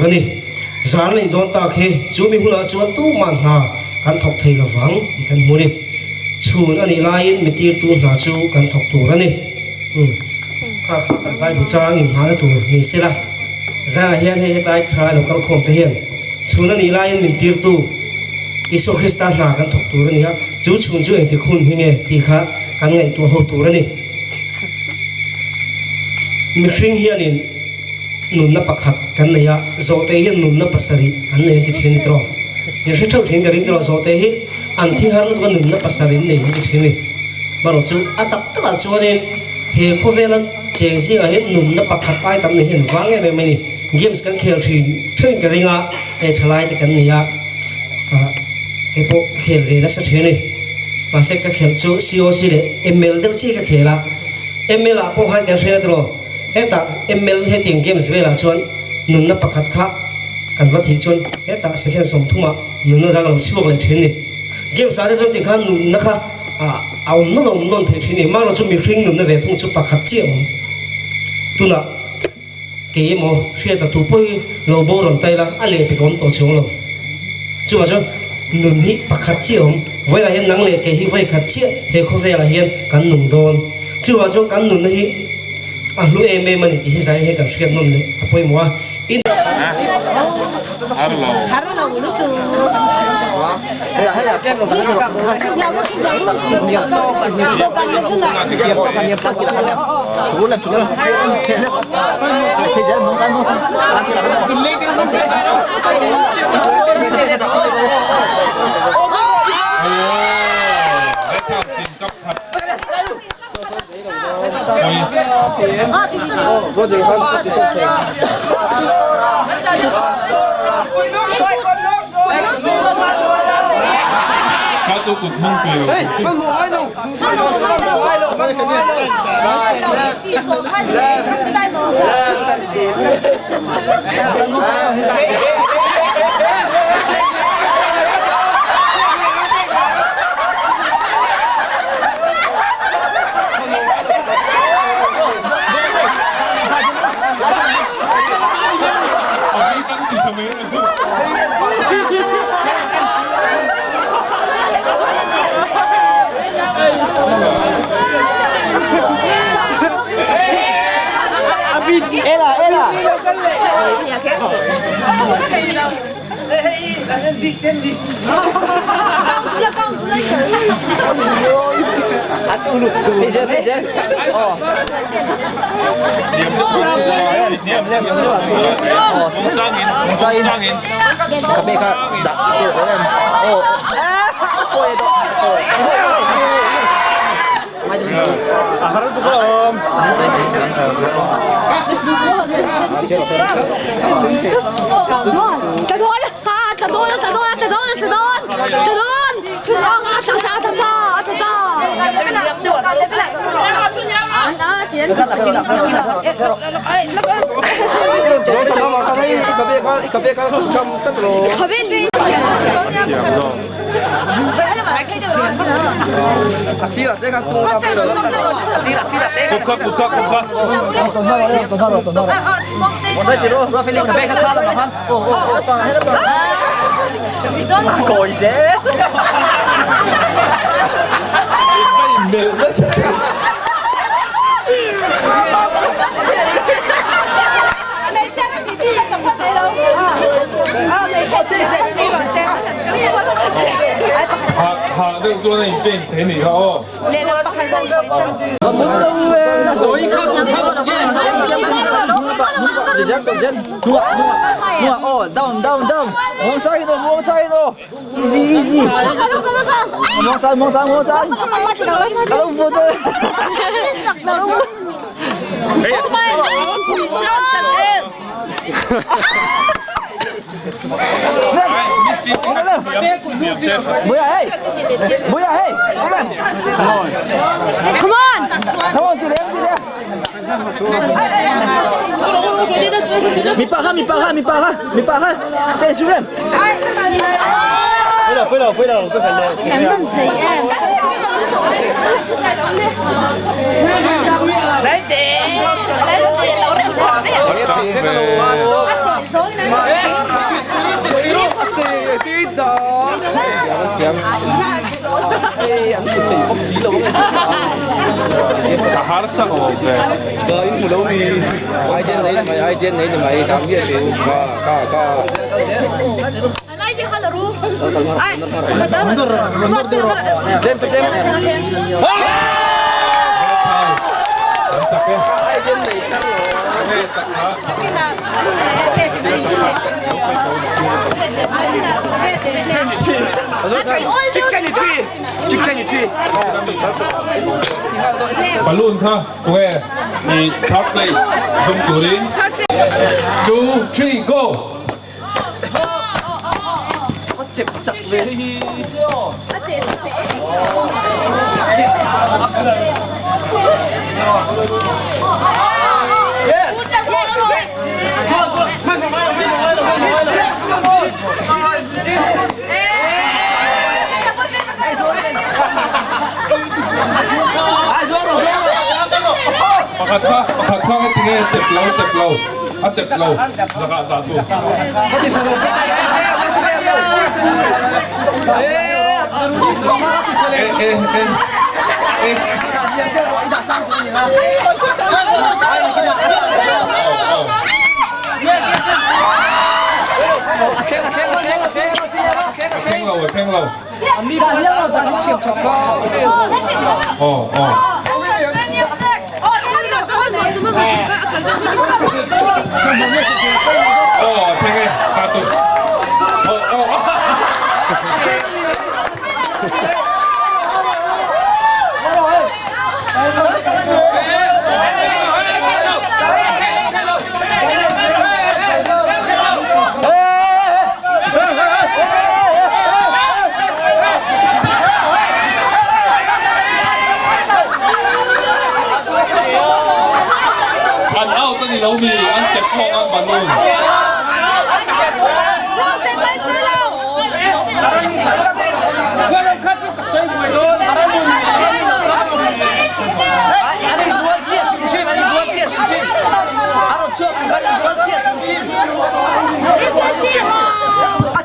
tur a ni. Zan a nih dawn tak hi, chu mi hunah chuan tumah hna kan thawk thei lo vang tih kan hmu a ni. Chhun a nih laiin mi tirtu hna chu kan thawk tur a ni. Umm, kha kha kan Bible chang inhmahna tur ni se la. Zanah hian hei hetlai thalai lo kal khawm te hian chhun a nih laiin min tirtu Isua Krista hna kan thawk tur a ni a, chu chhun chu engtik hun hi nge tih kha kan ngaihtuah ho tur a ni. Mihring hianin nunna pakhat kan nei a, zawhte hian nunna pasarih an nei an ti thin a ni tawh. In hre theuh thin ka ring tawh, zawhte hi an thi har lutuk a nunna pasarih an nei an ti thin a ni. Marawh chu a tak takah chuanin he khawvela cheng zingah hian nunna pakhat ai tam nei hi an vang em em a ni. Games kan khel thin theuhin ka ring a, hei thalai te kan ni a, hei pawh ka khel ve nasa thin a ni. Mahse ka khelh chu COC leh ML deuh chiah ka khel a, ML ah pawh khan kan hria tawh lo, hetah ML hetiang games velah chuan nunna pakhat kha kan va thih chuan hetah second 30 ah nunna dang a lo chhuak leh thin a ni. Games ah te chuan tikhan nunna kha a awm nawn a awm nawn thei thin a ni, marawh chu mihring nunna ve thung chu pakhat chiah a awm. Tunah. Kei emaw hriat a tu pawi lo bo rawn tai la, a leh pek awm tawh chuang lo. Chuvah chuan nun hi pakhat chiah awm, vawilah hian nang leh kei hi vawi khat chiah he khawvelah hian kan nung dawn. Chuvah chuan kan nunna hi a hlu em em a ni tih hi zai hi kan hriat nawn leh a pawimawh a. In. Balloon kha tunge i third place zum turin two three go. Pakhat kha pakhat kha ka tinge chep lo chep lo a chep lo zakah dah tu. Eh eh eh eh. A thleng lo a thleng lo. Aw aw. Aw a thleng e ta chu. Aw aw. An out a ni lo mi an chep khawk a balloon.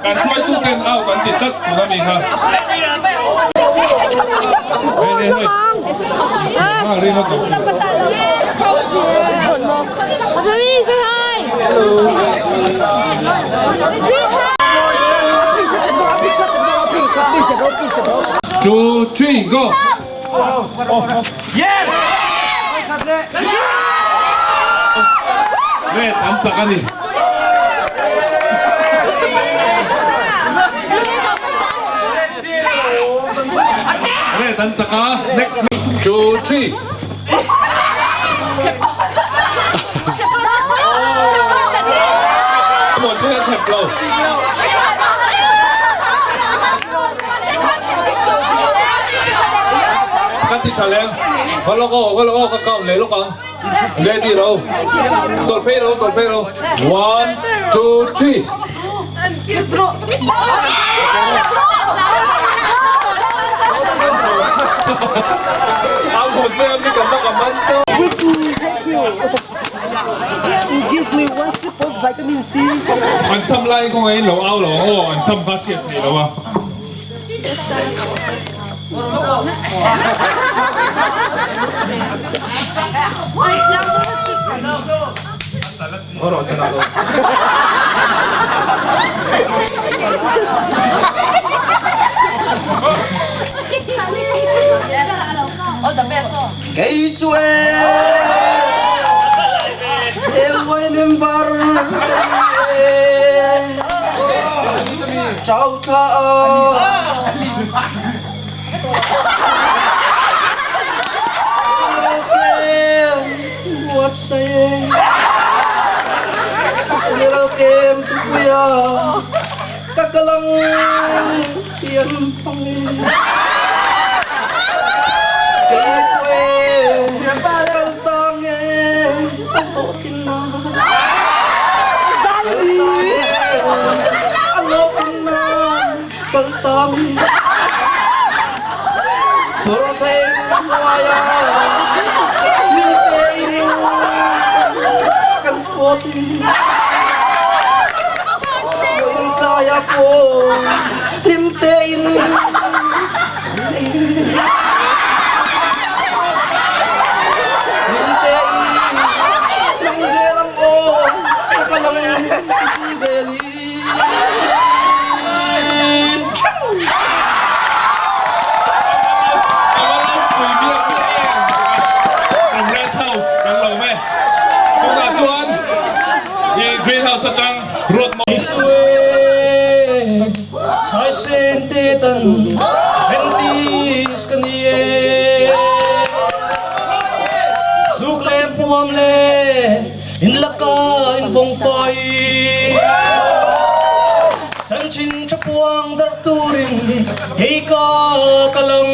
Kan hruaitu ten out an ti tlat tuna mi kha. Hei hei hei. Nghal ring a tawh. Two, three, go! Red an chak a ni. Red an chak a, next. Two, three. Muanpuia a chep lo. Ka ti tha leng. Ka lawk aw, ka lawk aw, ka count leh lawk ang. Ready ro. Tawlh phei ro, tawlh phei ro. One, two, three. A Muanpuia mi kan bak a man tawh. An cham lai kawngah in lo au lo ang aw, an cham kha hriat theih lo a. Kei chu e Engmai member Chau thla General Kem buatsaih General Kem tupuia ka kalang tian pang e Kei pawh e kal tang e a hlawhtlin na Kal tang e a hlawhtlin na Kal tang e Chawr thleng hnuaia min te in. ang aw hlim tein Hlim tein nang zel ang aw ka kal ang i chu zelin. A va ropui biak miah em From Red House kan lo me. Tunah chuan i Green House atang ruat maw. I chu e Saisen te tan Adventist ka ni e. Zuk le puam le in laka in vawng fai. Chanchin tha puang darh turin kei ka kal ang.